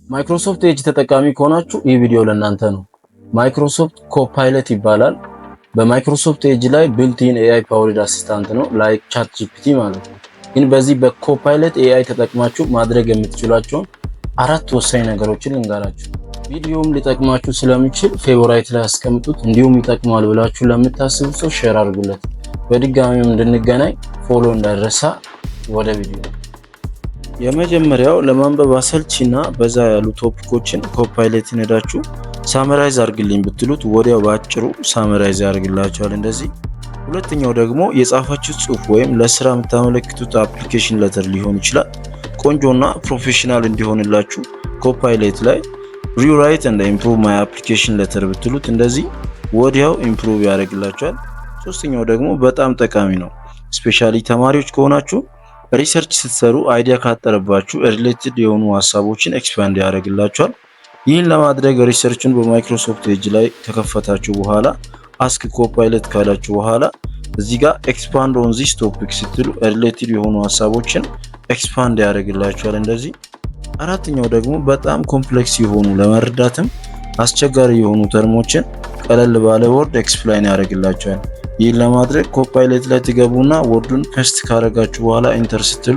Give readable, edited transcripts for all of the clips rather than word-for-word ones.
Microsoft Edge ተጠቃሚ ከሆናችሁ ይህ ቪዲዮ ለእናንተ ነው። Microsoft Copilot ይባላል። በ Microsoft Edge ላይ built-in AI powered assistant ነው፣ like ChatGPT ማለት ነው። ግን በዚህ በ Copilot AI ተጠቅማችሁ ማድረግ የምትችሏቸውን አራት ወሳኝ ነገሮችን ልንገራችሁ። ቪዲዮም ሊጠቅማችሁ ስለሚችል favorite ላይ አስቀምጡት። እንዲሁም ይጠቅማል ብላችሁ ለምታስቡ ሰው share አድርጉለት። በድጋሚም እንድንገናኝ follow እንዳይረሳ። ወደ ቪዲዮ። የመጀመሪያው ለማንበብ አሰልቺና በዛ ያሉ topic ኦችን Copilot ን ሄዳችሁ summarize አድርግልኝ ብትሉት ወዲያው በአጭሩ summarize ያደርግላችኋል። እንደዚህ። ሁለተኛው ደግሞ የጻፋችሁት ጽሁፍ ወይም ለስራ የምታመለክቱት application letter ሊሆን ይችላል። ቆንጆና professional እንዲሆንላችሁ Copilot ላይ "rewrite and improve my application letter" ብትሉት እንደዚህ ወዲያው improve ያደርግላችኋል። ሶስተኛው ደግሞ በጣም ጠቃሚ ነው። Especially ተማሪዎች ከሆናችሁ research ስትሰሩ idea ካጠረባችሁ related የሆኑ ሀሳቦችን expand ያደርግላችኋል። ይህን ለማድረግ research ኡን በ Microsoft Edge ላይ ከከፈታችሁ በኋላ "ask Copilot" ካላችሁ በኋላ እዚህ ጋር "expand on this topic" ስትሉ related የሆኑ ሀሳቦችን expand ያደርግላችኋል። እንደዚህ። አራተኛው ደግሞ በጣም complex የሆኑ፣ ለመረዳትም አስቸጋሪ የሆኑ term ኦችን ቀለል ባለ word explain ያደርግላችኋል። ይህን ለማድረግ Copilot ላይ ትገቡና word ኡን paste ካደረጋችሁ በኋላ enter ስትሉ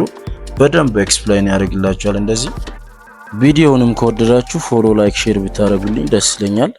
በደንብ explain ያደርግላችኋል። እንደዚህ። ቪዲዮውንም ከወደዳችሁ follow፣ like፣ share ብታደርጉልኝ ደስ ይለኛል።